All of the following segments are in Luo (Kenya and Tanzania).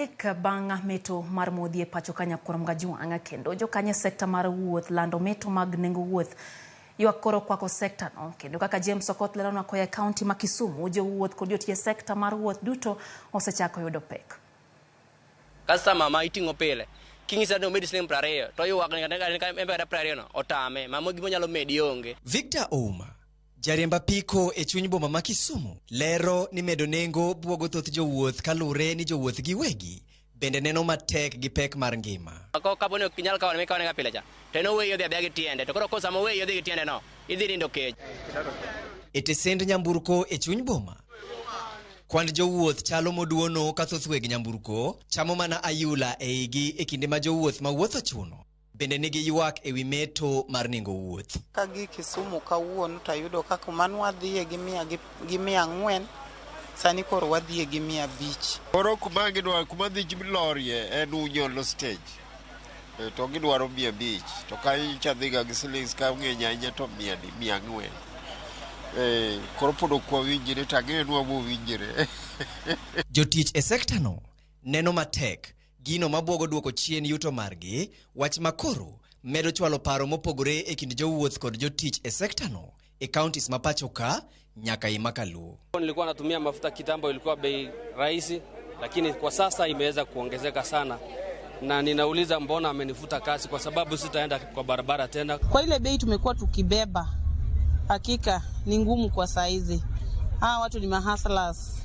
Adek bang' meto mar modhi e pacho ka Nyakurom Gajwang' kendo jokanyo e sekta mar wuoth lando meto mag nengo wuoth. Ywak koro kwako sekta no kendo kaka James Okoth leronwa koa e kaunti ma Kisumu, jowuoth kod jotij e sekta mar wuoth duto osechako yudo pek. Customer ma iting'o pile king'ise ni omedi siling 20 to ywak ni en be kata 20 no otame ma gima onyalo medi onge. Victor Ouma, jariemb apiko e chuny boma ma Kisumu, lero ni medo nengo buogo thoth jowuoth kalure ni jowuoth giwegi bende neno matek gi pek mar ngima. Ko kapo ni ok inyal kawo mikawo ga pile cha to en oweyi odhi adhiya gi tiende to koro ko sama oweyi odhi gi tiende no idhi nindo kech. E tesend nyamburko e chuny boma, kwand jowuoth chalo moduono ka thoth weg nyamburko chamo mana ayula e igi e kinde ma jowuoth ma wuoth ochuno bende nigi ywak e wi meto mar nengo wuoth. Kagi Kisumu kawuono to ayudo ka kuma nwadhiye gi 400, sani koro wadhiye gi 500. Koro kuma gidwa kuma dhi lorie en Unyolo stage. To gidwaro 500 to kacha dhiga gi silings ka ng'eny ahinya to 400. Koro pod ok wawinjre to ang'eyo ni wabowinjre. Jotich e sekta no neno matek gino mabuogo duoko chien yuto margi, wach makoro medo chwalo paro mopogore e kind jowuoth kod jotich e sekta no e counties ma pacho ka nyaka Imakaluo. Nilikuwa natumia mafuta kitambo, ilikuwa bei rahisi, lakini kwa sasa imeweza kuongezeka sana, na ninauliza mbona amenifuta kazi, kwa sababu sitaenda kwa barabara tena. Kwa ile bei tumekuwa tukibeba, hakika ni ngumu kwa saizi. Hawa watu ni mahustlers,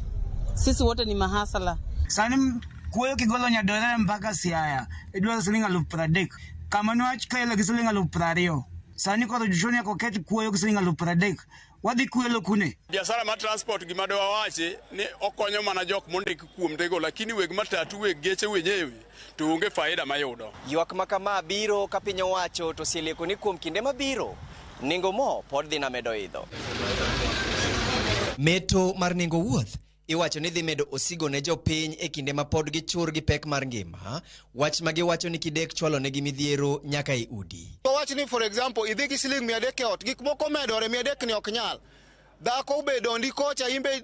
sisi wote ni mahustler. Sani kuoyo kigolo Nyadore mpaka Siaya idwaro siling 30,000 kama niwach kelo gi siling 20,000 sani koro jochoni nyaka oket kuoyo gi siling 30,000 wadhi kwelo kune. Biashara mar transport gima dwawachi ni okonyo mana jok mondik kuom tego, lakini weg matatu weg geche wenyewe to onge faida mayudo. Ywak ma kama biro ka piny owacho to oseleko ni kuom kinde mabiro nengo mo pod dhi na medo idho. Meto mar nengo wuoth iwacho ni dhi medo osigo ne jopiny e kinde ma pod gichur gi pek mar ngima, wach ma giwacho ni kidek chwalo negi midhiero nyaka e udi. Wawach ni for example idhi gi siling 300 e ot, gik moko medore, 300 ni ok nyal. Dhako be dondi kocha, imbe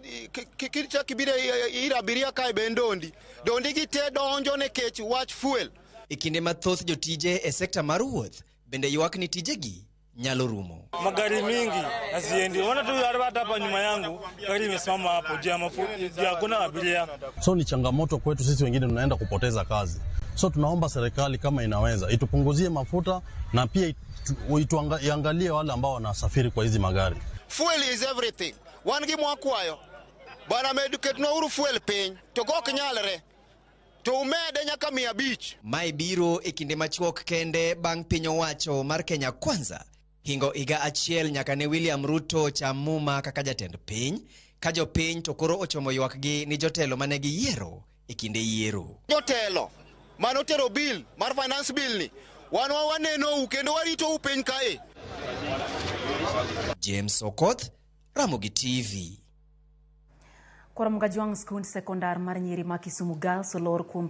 kichak ibiro ir abiria kae be en dondi. Dondi gi te donjo nikech wach fuel. E kinde ma thoth jotije e sekta mar wuoth bende ywak ni tijegi nyalo rumo. Magari mingi haziendi. Unaona tu hata hapa nyuma yangu gari imesimama hapo juu ya mafuta, juu hakuna abiria. So ni changamoto kwetu sisi wengine tunaenda kupoteza kazi. So tunaomba serikali kama inaweza itupunguzie mafuta na pia iangalie wale ambao wanasafiri kwa hizi magari. Fuel is everything. Wan gi mwakwayo. Bana med ketnwa uru fuel piny to kok nyalre to umede nyaka 500. Mae biro e kinde machuok kende bang' piny owacho mar Kenya Kwanza hingo higa achiel nyaka ne William Ruto cham muma kaka jatend piny, ka jopiny to koro ochomo ywakgi ni jotelo mane giyiero e kinde yiero. Jotelo manotero bill mar finance bill ni wan wanenou kendo waritou piny kae. James Okoth, Ramogi TV. Kuom Gajwang' skund sekondar mar nyiri ma Kisumu Girls olor kuom